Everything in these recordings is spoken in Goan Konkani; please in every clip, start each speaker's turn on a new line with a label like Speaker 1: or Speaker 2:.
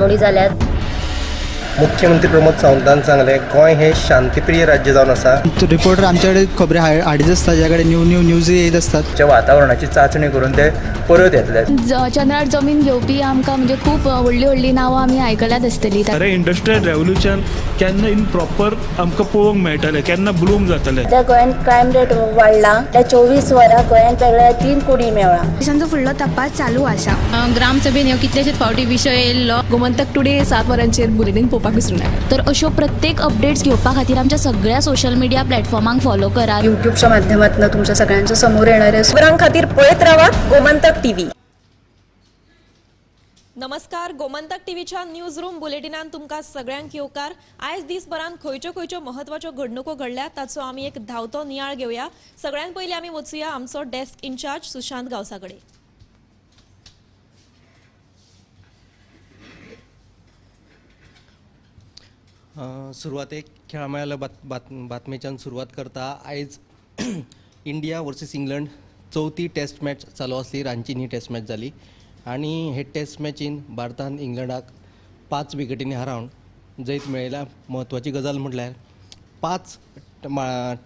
Speaker 1: घडामोडी जाल्यात.
Speaker 2: मुख्यमंत्री प्रमोद सावंतान सांगलें, गोंय हें शांतीप्रिय राज्य जावन आसा.
Speaker 3: रिपोर्टर आमच्याकडे खबरी हाडीत आसता, ज्या कडेन न्यू न्यू न्यूज येत आसतात.
Speaker 4: च्या वातावरणाची चांचणी करून ते परत येतले.
Speaker 5: चंद्रार जमीन घेवपी आमकां म्हणजे खूब व्हडलीं व्हडलीं नांवां आमी आयकल्यात आसतलीं.
Speaker 6: अरे इंडस्ट्रियल रेवोल्युशन केन्ना इन प्रॉपर आमकां पळोवंक मेळटलें, केन्ना ब्लूम जातलें?
Speaker 1: सध्या गोंयांत क्रायम रेट वाडला. त्या 24 वरां गोंयांत वेगळ्या 3 कुडी मेळ्ळा.
Speaker 7: पोलिसांचो फुडलो तपास चालू आसा.
Speaker 8: ग्रामसभेन ह्यो कितलेशेच फावटी विशय येयल्लो.
Speaker 9: गोमंतक टुडे 7 वरांचेर बुलेटीन पळोवपाक विसरूं नाका.
Speaker 5: तर अश्यो प्रत्येक अपडेट्स घेवपा खातीर आमच्या सगळ्या सोशल मिडिया प्लॅटफॉर्मांक फॉलो करात.
Speaker 10: यूट्यूबच्या माध्यमातून तुमच्या सगळ्यांच्या समोर येणार आहे.
Speaker 11: खबरां खातीर पळयत रावा गोमंतक टीव्ही. नमस्कार, गोमंतक टीव्हीच्या न्यूज रूम बुलेटिनान तुमकां सगळ्यांक येवकार. आयज दिसभरान खंयच्यो खंयच्यो म्हत्वाच्यो घडणुको घडल्या ताचो आमी एक धांवतो नियाळ घेवया. सगळ्यात पयलीं आमी वचुया आमचो डेस्क इन्चार्ज सुशांत गांवसा कडेन.
Speaker 2: सुरवातेक खेळा मेळाल्या बातमेच्यान सुरवात करता. आयज इंडिया वर्सीस इंग्लंड चवथी टेस्ट मॅच चालू आसली. रांचीन ही टेस्ट मॅच जाली आनी हे टेस्ट मॅचीन भारतान इंग्लंडाक 5 विकेटींनी हारोवन जैत मेळयला. म्हत्वाची गजाल म्हटल्यार 5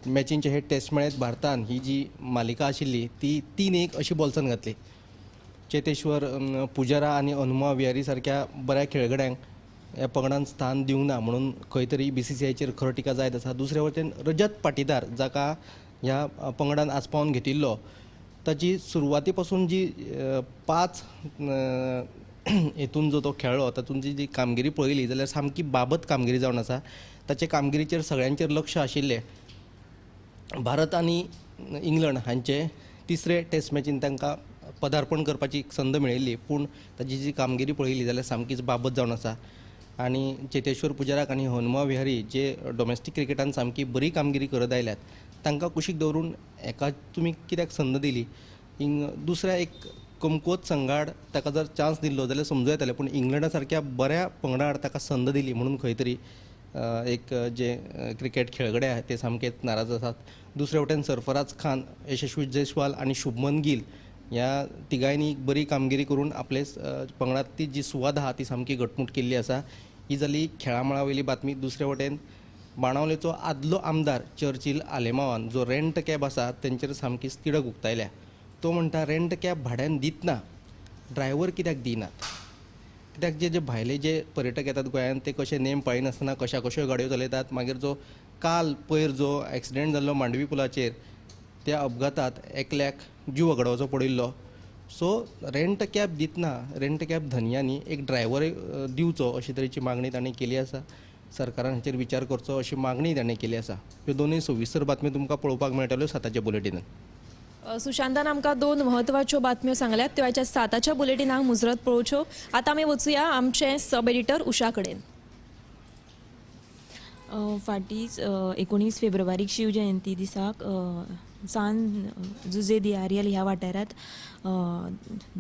Speaker 2: मॅचींचे हे टेस्ट मॅच भारतान ही जी मालिका आशिल्ली ती 3-1 अशी बोल्सान घातली. चेतेश्वर पुजारा आनी हनुमा विहारी सारक्या बऱ्या खेळगड्यांक ह्या पंगडान स्थान दिवंक ना म्हणून खंय तरी BCCIचेर खर टिका जायत आसा. दुसरे वटेन रजत पाटीदार जाका ह्या पंगडान आसपावन घेतिल्लो ताची सुरवाती पासून जी 5 हेतून जो तो खेळ्ळो तातूंत जी कामगिरी पळयली जाल्यार सामकी बाबत कामगिरी जावन आसा. ताचे कामगिरीचेर सगळ्यांचेर लक्ष आशिल्लें. भारत आनी इंग्लंड हांचे तिसरे टेस्ट मॅचीन तांकां पदार्पण करपाची संद मेळिल्ली, पूण ताची जी कामगिरी पळयली जाल्यार सामकीच बाबत जावन आसा. आनी चेतेश्वर पुजाराक आनी हनुमा विहारी जे डोमेस्टीक क्रिकेटान सामकी बरी कामगिरी करत आयल्यात तांकां कुशीक दवरून एका तुमी कित्याक संद दिली? दुसऱ्या एक कमकुवत संघाड ताका जर चान्स दिल्लो जाल्यार समजूं येतालें, पूण इंग्लंडा सारक्या बऱ्या पंगडा आड ताका संद दिली म्हणून खंय तरी एक जे क्रिकेट खेळगडे आहात ते सामकेच नाराज आसात. दुसरे वटेन सरफराज खान, यशस्वी जयस्वाल आनी शुभमन गिल ह्या तिगांयनी बरी कामगिरी करून आपले पंगडांतली जी सुवात आहा ती सामकी घटमूट केल्ली आसा. ही जाली खेळा मळा वयली बातमी. दुसरे वटेन बाणावलेचो आदलो आमदार चर्चिल आलेमावान जो रेंट कॅब आसा तेंचेर सामकीच तिडक उक्तायल्या. तो म्हणटा रेंट कॅब भाड्यान दितना ड्रायव्हर कित्याक दिनात? कित्याक जे जे भायले जे पर्यटक येतात गोंयांत ते कशे नेम पाळिनासतना कशा कश्यो गाडयो चलयतात. मागीर जो काल पयर जो एक्सिडेंट जाल्लो मांडवी पुलाचेर त्या अपघातात एकल्याक जीव वगडावचो पडिल्लो. सो रेंट कॅब दितना रेंट कॅब धनयांनी एक ड्रायव्हर दिवचो अशे तरेची मागणी तांणी केली आसा. सरकारान हाचेर विचार करचो अशी मागणी तांणी केली आसा. ह्यो दोनूय सविस्तर बातम्यो तुमकां पळोवपाक मेळटल्यो 7च्या बुलेटिनान.
Speaker 11: सुशांतान आमकां 2 म्हत्वाच्यो बातम्यो सांगल्यात, त्यो आयच्या 7च्या बुलेटिनाक मुजरत पळोवच्यो. आतां आमी वचुया आमचे सब एडिटर उषा कडेन.
Speaker 8: फाटींच 19 फेब्रुवारीक शिवजयंती दिसाक सान जुजे दियारियल ह्या वाठारांत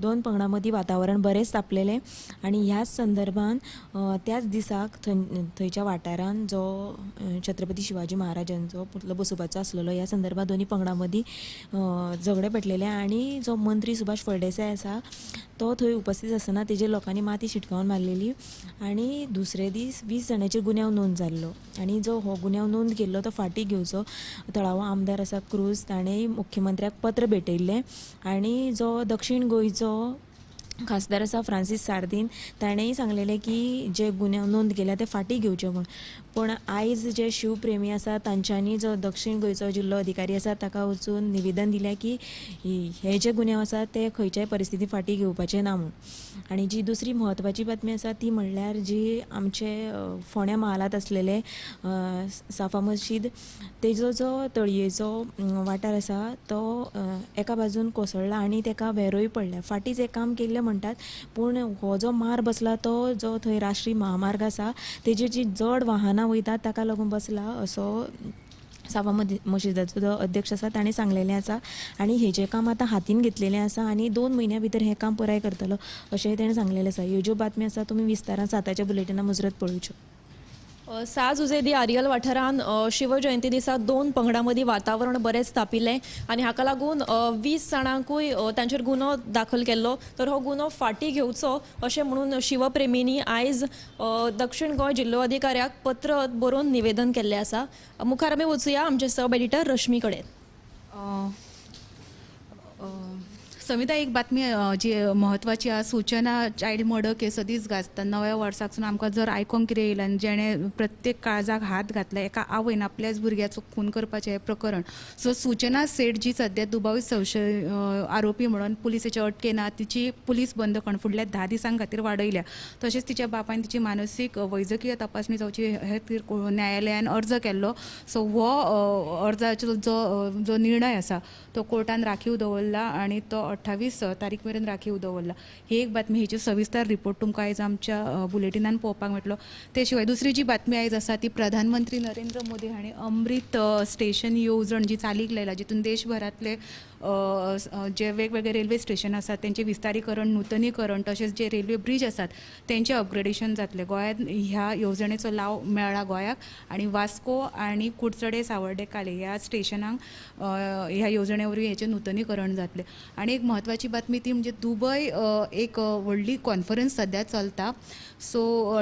Speaker 8: 2 पंगडां मदीं वातावरण बरेंच तापलेलें आनी ह्याच संदर्भान त्याच दिसाक थंयच्या वाठारान जो छत्रपती शिवाजी महाराजांचो पुतळो बसोवपाचो आसलेलो ह्या संदर्भात दोनी पंगडां मदीं झगडें पेटलेलें आनी जो मंत्री सुभाष फळदेसाय आसा तो थंय उपस्थित आसतना तेजेर लोकांनी माती शिटकावन मारलेली आनी दुसरे दीस 20 जाणांचेर गुन्यांव नोंद जाल्लो आनी जो हो गुन्यांव नोंद केल्लो तो फाटीं घेवचो थळावो आमदार आसा क्रूज ताणें मुख्यमंत्र्याक पत्र भेटयल्लें आनी जो दक्षीण गोंयचो खासदार आसा फ्रांसीस सार्दीन ताणेंय सांगलेलें की जे गुन्यांव नोंद केल्या ते फाटीं घेवचे म्हूण. पूण आयज जे शिवप्रेमी आसा तांच्यांनी जो दक्षीण गोंयचो जिल्लो अधिकारी आसा ताका वचून निवेदन दिलें की हे जे गुन्यांव आसा ते खंयच्याय परिस्थितीन फाटीं घेवपाचे ना म्हूण. आनी जी दुसरी म्हत्वाची बातमी आसा ती म्हणल्यार जी आमचे फोंड्या महालांत आसलेले साफा मशीद तेजो जो तळयेचो वाठार आसा तो एका बाजून कोसळ्ळा आनी तेका वेरोय पडल्या. फाटींच हें काम केल्लें म्हणटात, पूण हो जो मार बसला तो जो थंय राष्ट्रीय महामार्ग आसा तेजेर जी जड वाहनां वयतात ताका लागून बसला असो साफा मशिदाचो जो अध्यक्ष आसा ताणें सांगलेलें आसा आनी हेजें काम आतां हातीन घेतलेलें आसा आनी 2 म्हयन्या भितर हें काम पुराय करतलो अशेंय ताणें सांगलेलें आसा. ह्यो ज्यो बातम्यो आसा तुमी विस्तारान 7च्या बुलेटिना मुजरत पळोवच्यो.
Speaker 11: सां जुझे दी आरियल वाठारांत शिवजयंती दिसा 2 पंगडां मदीं वातावरण बरेंच तापिल्लें आनी हाका लागून 20 जाणांकूय तांचेर गुन्हो दाखल केल्लो. तर हो गुन्हो फाटीं घेवचो अशें म्हणून शिवप्रेमींनी आयज दक्षिण गोंय जिल्लोधिकाऱ्याक पत्र बरोवन निवेदन केल्लें आसा. मुखार आमी वचुया आमचे सब एडिटर रश्मी कडेन.
Speaker 12: समिता, एक बातमी जी म्हत्वाची आसा, सूचना चायल्ड मर्डर केस सदींच गाजता. नव्या वर्साकसून आमकां जर आयकोंक कितें येयलां आनी जेणें प्रत्येक काळजाक हात घातला, एका आवयन आपल्याच भुरग्याचो खून करपाचें हें प्रकरण. सो सूचना सेठ जी सद्या दुबावीत संशय आरोपी म्हणून पुलिसेच्या अटकेन आहा, तिची पुलीस बंदखण फुडल्या 10 दिसां खातीर वाडयल्या. तशेंच तिच्या बापायन तिची मानसीक वैजकीय तपासणी जावची हे खातीर न्यायालयान अर्ज केल्लो. सो हो अर्जाचो जो निर्णय आसा तो कोर्टान राखीव दवरला आनी तो 28 तारीख मेरेन राखीव दवरला. ही एक बातमी, हेची सविस्तर रिपोर्ट तुमकां आयज आमच्या बुलेटिनान पळोवपाक मेळटलो. ते शिवाय दुसरी जी बातमी आयज आसा ती प्रधानमंत्री नरेंद्र मोदी हांणी अमृत स्टेशन येवजण जी चालीक लायला, जितून देशभरांतले जे वेगवेगळे रेल्वे स्टेशन आसात तेंचें विस्तारीकरण, नुतनीकरण, तशेंच जे रेल्वे ब्रीज आसात तेंचें अपग्रेडेशन जातलें. गोंयांत ह्या येवजणेचो लाव मेळ्ळा गोंयाक आनी वास्को आनी कुडचडे सावर्डे काले ह्या स्टेशनांक ह्या येवजणे वरवीं हेचें नुतनीकरण जातलें. आनी एक म्हत्वाची बातमी ती म्हणजे दुबय एक व्हडली कॉन्फरन्स सद्या चलता, सो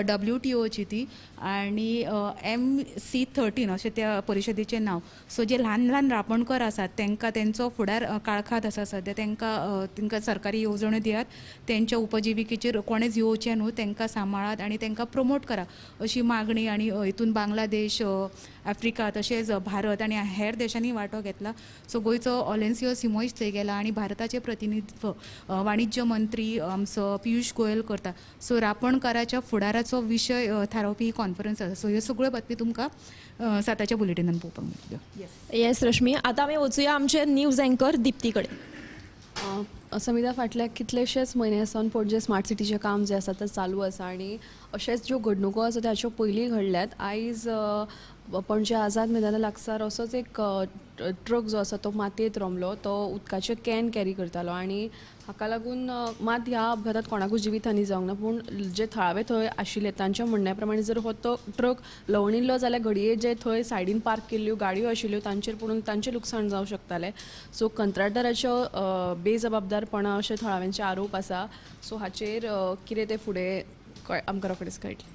Speaker 12: WTOची ती, आनी MC13 अशें त्या परिशदेचें नांव. सो जे ल्हान ल्हान रापणकर आसात तांकां तेंचो फुडार काळखांत आसा सद्या, तांकां सरकारी येवजण्यो दियात, तेंच्या उपजिविकेचेर कोणेच येवचें न्हू, तांकां सांबाळात आनी तांकां प्रमोट करा अशी मागणी. आनी हितून बांगलादेश, आफ्रिका तशेंच भारत आनी हेर देशांनी वांटो घेतला. सो गोंयचो ऑलेन्सियो सिमोइश थंय गेला आनी भारताचें प्रतिनिधित्व वाणिज्य मंत्री आमचो पियुष गोयल करता. सो रापणकाराच्या फुडाराचो विशय थारावपी ही कॉन्फरन्स आसा. सो ह्यो सगळ्यो बातमी तुमकां 7च्या बुलेटिनान पळोवपाक मेळटल्यो.
Speaker 11: येस रश्मी, आतां आमी वचुया आमचे न्यूज अँकर दिप्ती कडेन.
Speaker 9: समिता, फाटल्या कितलेशेच म्हयने सावन पणजे स्मार्ट सिटीचें काम जें आसा तें चालू आसा आनी अशेंच ज्यो घडणुको आसा ताच्यो पयलीं घडल्यात. आयज पणजे आझाद मैदाना लागसार असोच एक ट्रक जो आसा तो मातयेंत रोमलो, तो उदकाचें can carry करतालो आनी हाका लागून मात ह्या अपघातांत कोणाकूच जिवीत हानी जावंक ना, पूण जे थळावे थंय आशिल्ले तांच्या म्हणण्या प्रमाणे जर हो तो ट्रक लवणिल्लो जाल्यार घडये जे थंय सायडीन पार्क केल्ल्यो गाडयो आशिल्ल्यो तांचेर पडून तांचें लुकसाण जावं शकतालें. सो कंत्राटदाराच्यो बेजबाबदारपणा अशे थळाव्यांचे आरोप आसा. सो हाचेर कितें तें फुडें आमकां रोखडेंच कळटलें.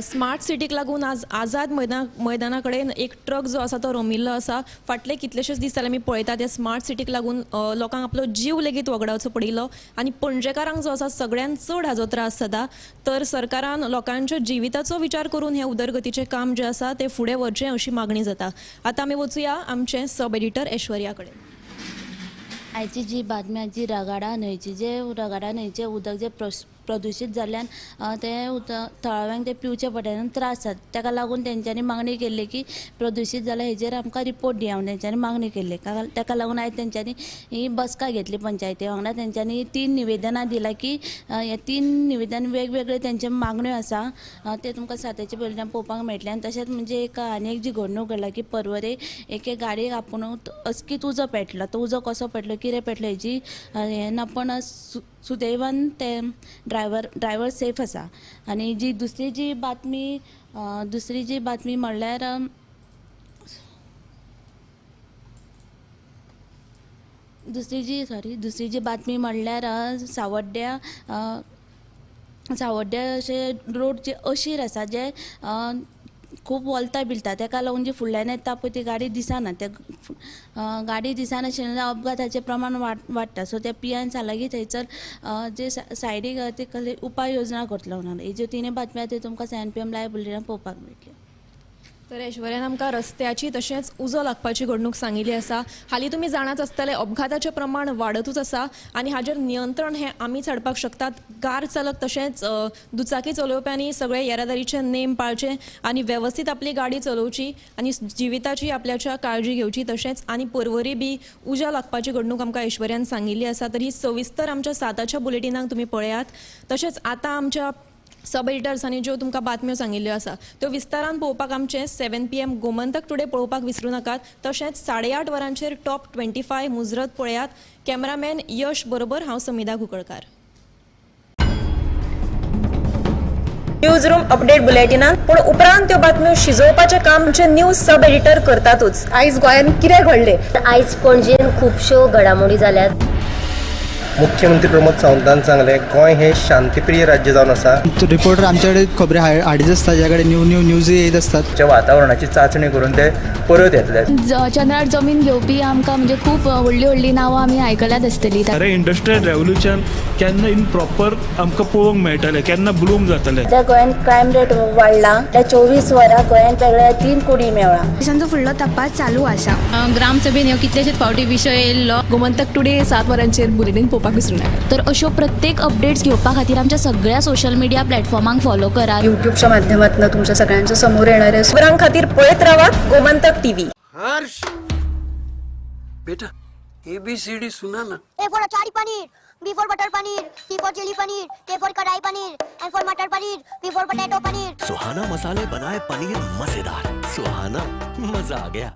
Speaker 11: स्मार्ट सिटीक लागून आज आझाद मैदाना कडेन एक ट्रक जो आसा तो रोमिल्लो आसा. फाटले कितलेशेच दीस जाले आमी पळयता त्या स्मार्ट सिटीक लागून लोकांक आपलो जीव लेगीत वगडावचो पडिल्लो आनी पणजेकारांक जो आसा सगळ्यांत चड हाजो त्रास जाता. तर सरकारान लोकांच्या जिविताचो विचार करून हें उदरगतीचें काम जें आसा तें फुडें व्हरचें अशी मागणी जाता. आतां आमी वचुया आमचें सब एडिटर ऐश्वर्या कडेन.
Speaker 1: आयची जी बातमी जी रगाडा न्हंयची, जे रगाडा न्हंयचें उदक जें प्रदुशीत जाल्ल्यान तें उदक थळाव्यांक तें पिवचें पडटा आनी त्रास जाता. ताका लागून तेंच्यांनी मागणी केल्ली की प्रदुशीत जाल्यार हेजेर आमकां रिपोर्ट दिया म्हणून तेंच्यांनी मागणी केल्ली. ताका लागून आयज तेंच्यांनी ही बसका घेतली पंचायती वांगडा. तेंच्यांनी 3 निवेदनां दिलां की हे 3 निवेदन वेगवेगळे तेंचे मागण्यो आसा ते तुमकां 7च्या बुलेटिनान पळोवपाक मेळटलें. आनी तशेंच म्हणजे एक आनी एक जी घडणूक घडला की परवरे एके गाडयेक आपूण अचकीत उजो पेटलो, तो उजो कसो पेटलो कितें पेटलो हेजी हें ना, पण सुदैवान ते ड्रायव्हर सेफ आसा. आनी जी दुसरी जी बातमी म्हणल्यार दुसरी जी बातमी म्हणल्यार सावड्ड्या अशे रोड जे अशीर आसा जे खूब वोलता बिलता, ताका लागून जी फुडल्यान येता पळय ती गाडी दिसना, त्या गाडी दिसनाशिल्ल्यान अपघाताचें प्रमाण वाडटा. सो त्या पियान सालागी थंयसर जे सायडीक ते कसले उपाय योजना करतलो म्हणून ही ज्यो 3 बातम्यो त्यो तुमकां 7 PM live बुलेटिनान पळोवपाक मेळटल्यो.
Speaker 11: तर ऐश्वर्यान आमकां रस्त्याची तशेंच उजो लागपाची घडणूक सांगिल्ली आसा. हालीं तुमी जाणाच आसतले अपघाताचें प्रमाण वाडतूच आसा आनी हाजेर नियंत्रण हें आमीच हाडपाक शकतात. कार चालक तशेंच दुचाकी चलोवप्यांनी सगळे येरादारीचे नेम पाळचे आनी वेवस्थीत आपली गाडी चलोवची आनी जिविताची आपल्याच्या काळजी घेवची. तशेंच आनी परवरी बी उजो लागपाची घडणूक आमकां ऐश्वर्यान सांगिल्ली आसा. तर ही सविस्तर आमच्या 7च्या बुलेटिनाक तुमी पळयात. तशेंच आतां आमच्या सब एडिटर्सांनी ज्यो तुमकां बातम्यो सांगिल्ल्यो आसा त्यो विस्तारान पळोवपाक आमचें 7 PM Gomantak today पळोवपाक विसरूं नाकात. तशेंच 8:30 वरांचेर टॉप 25 मुजरत पळयात. कॅमेरामॅन यश बरोबर हांव समिधा कुंकळकार. न्यूज रूम अपडेट बुलेटिनान, पूण उपरांत त्यो बातम्यो शिजोवपाचें काम आमचे न्यूज सब एडिटर करतातूच.
Speaker 10: आयज गोंयांत कितें घडलें? आयज पणजेन खुबश्यो घडामोडी जाल्यात.
Speaker 2: मुख्यमंत्री प्रमोद सावंतान सांगलें, गोंय हें शांतीप्रिय राज्य जावन आसा.
Speaker 3: रिपोर्टर आमचे कडेन खबरी हाडीत आसता, ज्या कडेन न्यू न्यू न्यूजय येयत आसतात.
Speaker 4: वातावरणाची चांचणी करून ते परत येतले.
Speaker 5: चंद्रार जमीन घेवपी आमकां म्हणजे खूब व्हडलीं व्हडलीं नांवां आमी आयकल्यात आसतलीं.
Speaker 6: खरें इंडस्ट्रियल रेवोल्युशन केन्ना इन प्रॉपर आमकां पळोवंक मेळटलें, केन्ना ब्लूम जातलें.
Speaker 1: सध्या गोंयांत क्रायम रेट वाडला. त्या 24 वरां गोंयांत वेगळ्या 3 कुडी मेवळा.
Speaker 7: पोलिसांचो फुडलो तपास चालू आसा.
Speaker 1: ग्रामसभेन ह्यो कितलेशेच फावटी विशय येयल्लो.
Speaker 9: गोमंतक टुडे 7 वरांचेर बुलेटीन पळोवपाक विसरूं नाका.
Speaker 1: तर अश्यो प्रत्येक अपडेट्स घेवपा खातीर आमच्या सगळ्या सोशल मिडिया प्लॅटफॉर्मांक फॉलो करात.
Speaker 10: यूट्यूबच्या माध्यमातून तुमच्या सगळ्यांच्या समोर येणार आहे.
Speaker 11: खबरां खातीर पळयत रावात गोमंतक टीव्ही.
Speaker 13: हर्ष बेटा ABCD सुना ना.
Speaker 7: A for achari paneer, B for butter paneer, C for chilli paneer, K for kadai paneer, M for matar paneer, P for potato paneer.
Speaker 14: Suhana मसाले बनाए पनीर मजेदार. सुहाना मजा आ गया.